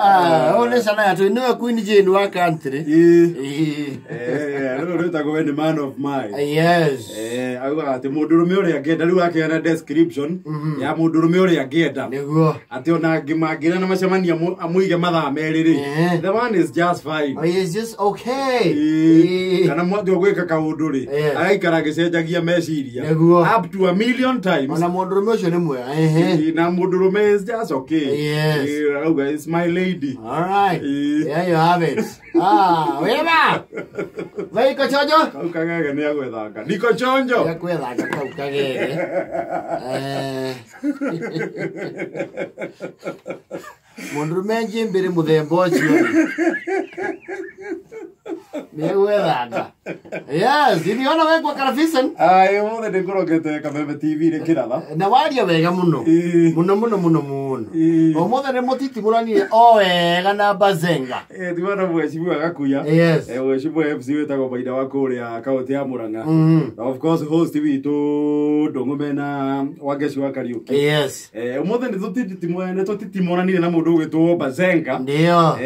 Ah, ũyũ nĩ Shania Twain, nĩwe Queen Jane wa country. Ĩĩ. Ĩĩ. Rĩu rwĩtagwo we nĩ man of mine. Yes. Augaga atĩ mũndũrũme ũrĩa angĩenda rĩu akĩheana description ya mũndũrũme ũrĩa angĩenda Nĩguo. atĩ ona angĩmangĩra na macemania amũige mathaa merĩ rĩ, the man is just fine. Oh, he's just okay. Ĩĩ. Ĩĩ. Kana mwatua gwĩka kaũndũ rĩ, Yes. agaikara agĩcenjagia meciria Nĩguo. up to a million times. Ona mũndũrũme ũcio nĩ mwega. Ehe. Ĩĩ, na mũndũrũme is just okay. Yes. Ĩĩ, arauga is my lady. All right. Ĩĩ. There you have it. Ah, wema. Weiko chojo? Kau kagege nĩ agwethanga niko chonjo. Ya kwethanga kau kagege. Eh. Mũndũrũme njimbĩrĩ mũthemba ũcio. Nĩ gwethanga. Yes, iliona wekwa Karafisen. Ai, ũmũthĩ nĩngũrokete Kameme TV rĩ kĩratha. Na waria wega mũno. Ĩĩ. Mũno mũno mũno mũno. Ĩĩ. Ũmũthĩ nĩ mũtitimuranire o wega na Bazenga. Tiwana mheshimiwa Gakuya. Yes. Mheshimiwa FC wĩtagwo Maina wa kũrĩa kaũntĩ ya Murang'a. Na of course host witũ Ndũng'ũ mena Wangeci wa Kariũki. Yes. Ũmũthĩ nĩtũtitimuranire na mũndũ ũgwĩtwo Bazenga. Ndio.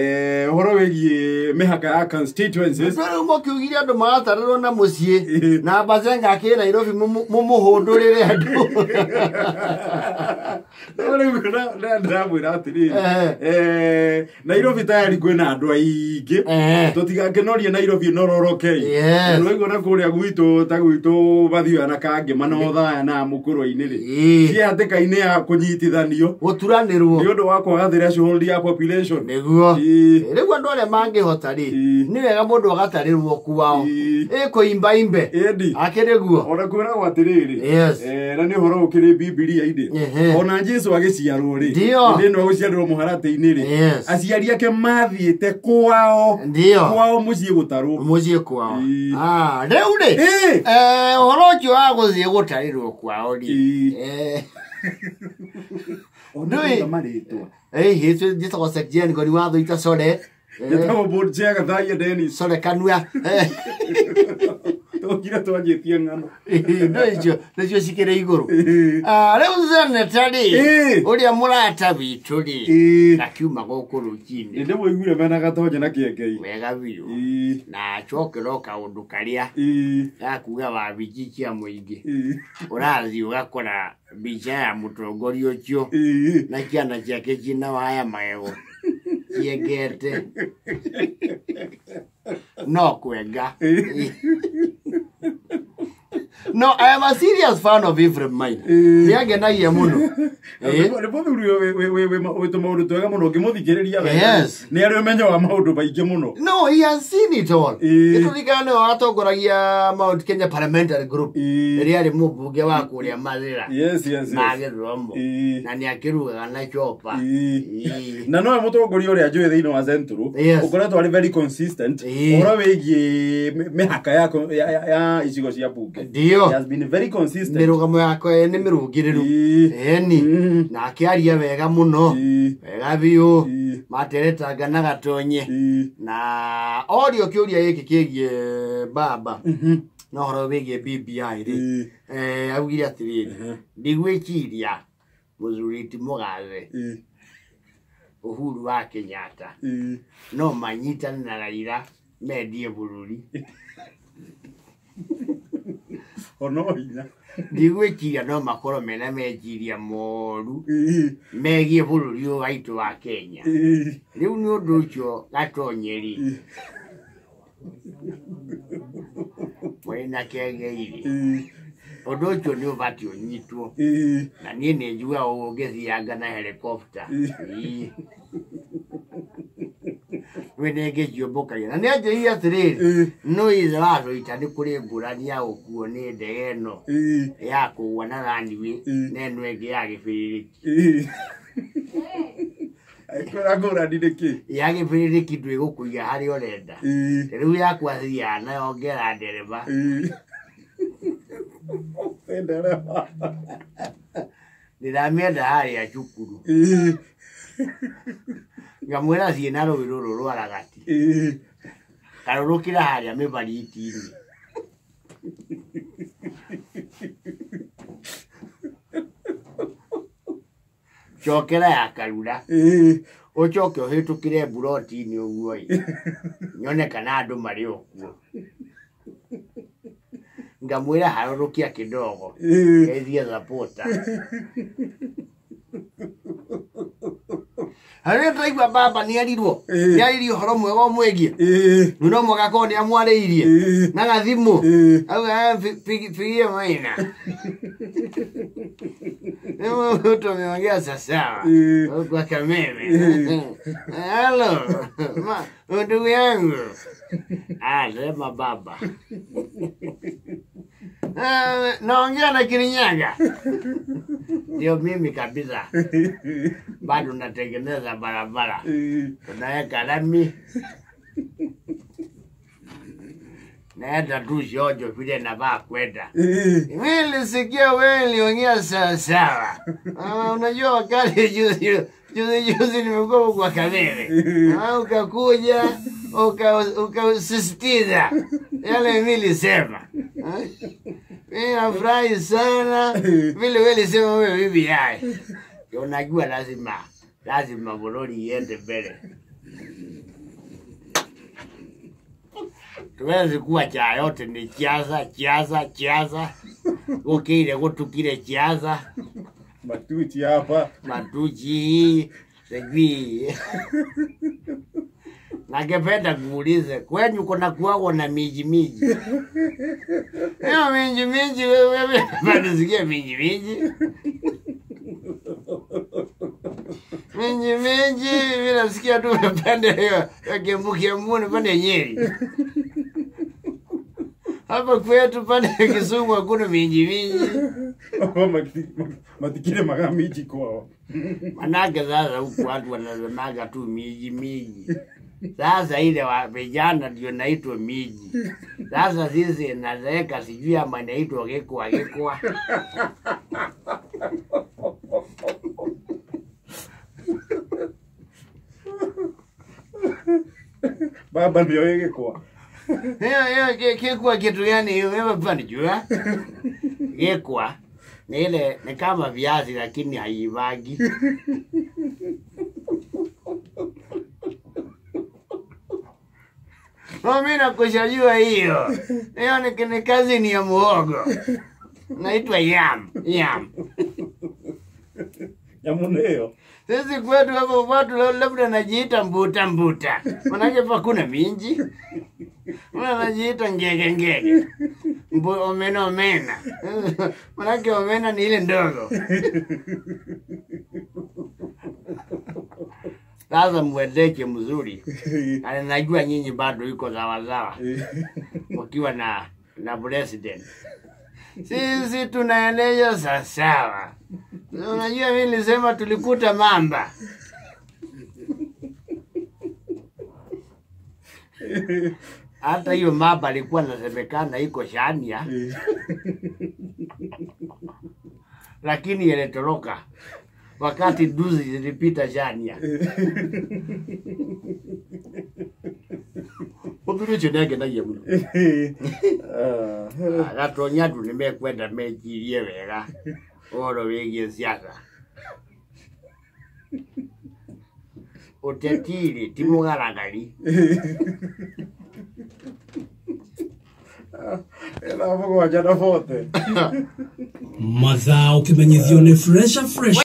Ũhoro wĩgiĩ mĩhaka ya constituencies. Rĩu mũkiugire andũ maratarĩrwo na mũciĩ Ĩĩ. na Bazenga akĩ Nairobi mũmũhũndũrĩre andũ. No rĩu ndĩramwĩra atĩrĩrĩ, Eh. Nairobi tayari kwĩna andũ aingĩ. Tũtigakĩnorie Nairobi ĩnororoke. Yes. Nĩwaigua na kũrĩa gwitũ ta gwitũ Mathioya na Kangĩma na Othaya na Mũkũrwe-inĩ rĩ, Ĩĩ. ciĩ hatĩka-inĩ ya kũnyitithanio Gũturanĩrwo. nĩ ũndũ wa kwaga threshold ya population. Nĩguo. Ĩĩ. Rĩu andũ arĩa mangĩhota rĩ, Ĩĩ. nĩ wega mũndũ agatarĩrwo kwao. Ĩĩ. Ĩkũimbaimbe. Ĩndi. Akĩrĩ guo. Ona kwĩragwo atĩrĩrĩ, Yes. na nĩ ũhoro ũkĩrĩ Bibilia-inĩ, Ehe. ona Jesu agĩciarwo rĩ, Ndio. hĩndĩ ĩno agũciarĩrwo mũharatĩ-inĩ rĩ, Yes. aciari ake mathiĩte kwao. Ndio. Kwao mũciĩ gũtarwo. Mũciĩ kwao. Ĩĩ. Ah, rĩu rĩ, Ĩĩ. ũhoro ũcio wa gũthiĩ gũtarĩrwo kwao rĩ, Ĩĩ. Ona Ndũĩ- thutha marĩtwa. Njĩtagwo Sekjen Ngoni wa Thũita Sore. Njĩtagwo Bonchega Thaia Dennis. Sore kanua. Tũkire twanjĩtie ng'ano. Ndo icio nĩcio cikĩrĩ igũrũ. Ĩĩ. Ah, rĩu seneta rĩ, Ĩĩ. ũrĩa mũrata witũ rĩ, Ĩĩ. akiuma gũkũ rũcinĩ. Nĩ ndĩmũiguire mena gatonye na kĩengei. Wega biũ. Ĩĩ. Na acokera o kaũndũ karĩa Ĩĩ. gakuga wabiji cia mũingĩ. Ĩĩ. Ũrathiĩ ũgakora mbica ya mũtongoria ũcio Ĩĩ. na ciana ciake ciĩna waya magego ciengete no kwenga. No, I am a serious fan of Ephraim Maina. Ĩĩ. Nĩangenagia mũno. Ĩĩ. Nĩ mũthuri wĩ tũmaũndũ twega mũno ũngĩmũthikĩrĩria wega. Yes. Nĩ arĩ ũmenyo wa maũndũ maingĩ mũno. No, he has seen it all. Ĩĩ. Nĩtũririkana nĩwe watongoragia Mount Kenya Parliamentary Group Ĩĩ. rĩrĩa arĩ mũmbunge wa kũrĩa Mathĩra Yes, yes, yes. ma gĩthomo Ĩĩ. na nĩakĩrugaga na chopa. Ĩĩ. Ĩĩ. Na nowe mũtongoria ũrĩa njũĩ thĩinĩ wa Central Yes. ũkoretwo arĩ very consistent Ĩĩ. ũhoro wĩgiĩ mĩhaka ya icigo cia mbunge. Ndio. He has been very consistent. Mĩrũgamo yakwa nĩ mĩrũngĩrĩru. Ĩĩ. Ĩni. Na akĩaria wega mũno. Ĩĩ. Wega biũ. Ĩĩ. Materetanga na gatonye. Ĩĩ. Na orio kĩũria gĩkĩ kĩgiĩ baba na ũhoro wĩgiĩ BBI rĩ, Ĩĩ. Augire atĩrĩrĩ, ndigwĩciria mũthuri ti mũgathe Ĩĩ. Uhuru wa Kenyatta Ĩĩ. no manyitane na Raila mendie bũrũri. Ono hinya. Ndigwĩciria no makorwo mena meciria moru Ĩĩ. megiĩ bũrũri ũyũ waitũ wa Kenya. Ĩĩ. Rĩu nĩ ũndũ ũcio Gatonye rĩ, mwĩ na Kengei rĩ, Ĩĩ. ũndũ ũcio nĩ ũbatiĩ ũnyitwo. Ĩĩ. Na niĩ nĩ njugaga ũguo ngĩthianga na helicopter. Ĩĩ. Rĩu nĩ ngĩciũmbũkagia. Na nĩ anjĩrire atĩrĩrĩ, Ĩĩ. no ithe wa Rũita nĩ kũrĩ ngũrani ya gũkuo nĩ ndege ĩno Ĩĩ. ya kũgwa na runway Ĩĩ. na ĩno ĩngĩ ya gĩbĩrĩrĩki. Ĩĩ. Kwĩra ngũrani nĩ kĩ? Ya gĩbĩrĩrĩki ndwĩgũkũiga harĩa ũrenda. Ĩĩ. Rĩu yakwa thiaga nayo ngera ndereba. Ĩĩ. Ndereba. Ndĩramĩenda harĩa cukuru. Ĩĩ. Ngamwĩra thiĩ na rũĩ rũrũ rwa Ragati. Ĩĩ. Karũrũkĩra harĩa mĩbariti-inĩ. Cokera ya Karura. Ucoke uhitukire buroti-inĩ ũguo ĩ. Nyone kana andũ marĩ o kuo. Ngamwĩra harũrũkia kidogo. Geithie sapota. Harĩa twaigua baba nĩerirwo. Nĩaririe ũhoro mwega ũmwĩgiĩ. No mũhaka akorwo nĩamwarĩirie. Na gathimũ. Auga pigie Maina. Tumeongea sawasawa. Kwa Kameme. Halo. Ndugu yangu. Ah, sema baba. Naongea na Kirinyaga. Ndio mimi kabisa. Bado natengeneza barabara. Tunaweka lami. Naenda tu shiojo vile navaa kwenda. Mimi nilisikia wewe uliongea sawa sawa. Unajua wakati juzi nimekuwa kwa Kameme. Ukakuja ukasisitiza yale mimi nilisema. Mimi nafurahi sana vile wewe ulisema wewe BBI. Unajua lazima Borori iende mbele. Tuwezi kuwa cha yote ni chiaza chiaza chiaza. Gukire gutukire chiaza. Matuchi hapa. Matuchi sijui. Nangependa kuulize kwenyu kuna kuwago na miji miji. Hiyo miji miji wewe bado sikia miji miji. Miji miji mimi nasikia tu pande hiyo ya Kiambu Kiambu ni pande Nyeri. Hapa kwetu pande Kisumu hakuna miji miji. Matikire maga miji kwao. Manake sasa huku watu wanasemaga tu miji miji. Sasa ile wa vijana ndio naitwa miji. Sasa sisi nazeeka sijui ama naitwa gekwa gekwa. Baba ndio gekwa. Hiyo gekwa kitu gani hiyo wewe bwana jua? Gekwa ni ile ni kama viazi lakini haivagi. Mimi nakushajua hiyo. Hiyo ni kazi ni ya muhogo. Naitwa yam, yam. Yamuneo. Sisi kwetu hapo watu labda najiita mbuta mbuta. Manake hapa kuna minji. Wanajiita ngege ngege. Omena omena. Manake omena ni ile ndogo. Sasa mwendeke mzuri. Na najua nyinyi bado iko sawa sawa. Wakiwa na president. Sisi tunaendelea sawa sawa. Unajua mimi nilisema tulikuta mamba. Hata hiyo mamba alikuwa anasemekana iko Shania. Lakini ilitoroka wakati duzi zilipita Shania. Mũthuri nĩangenagia mũno. Gatonya andũ nĩmekwenda mecirie wega ũhoro wĩgiĩ siasa. Ũteti-rĩ ti mũgaragari. Ĩna mũgwanja na 40. Mathaa ũkĩmenyithio nĩ Fresha Fresh.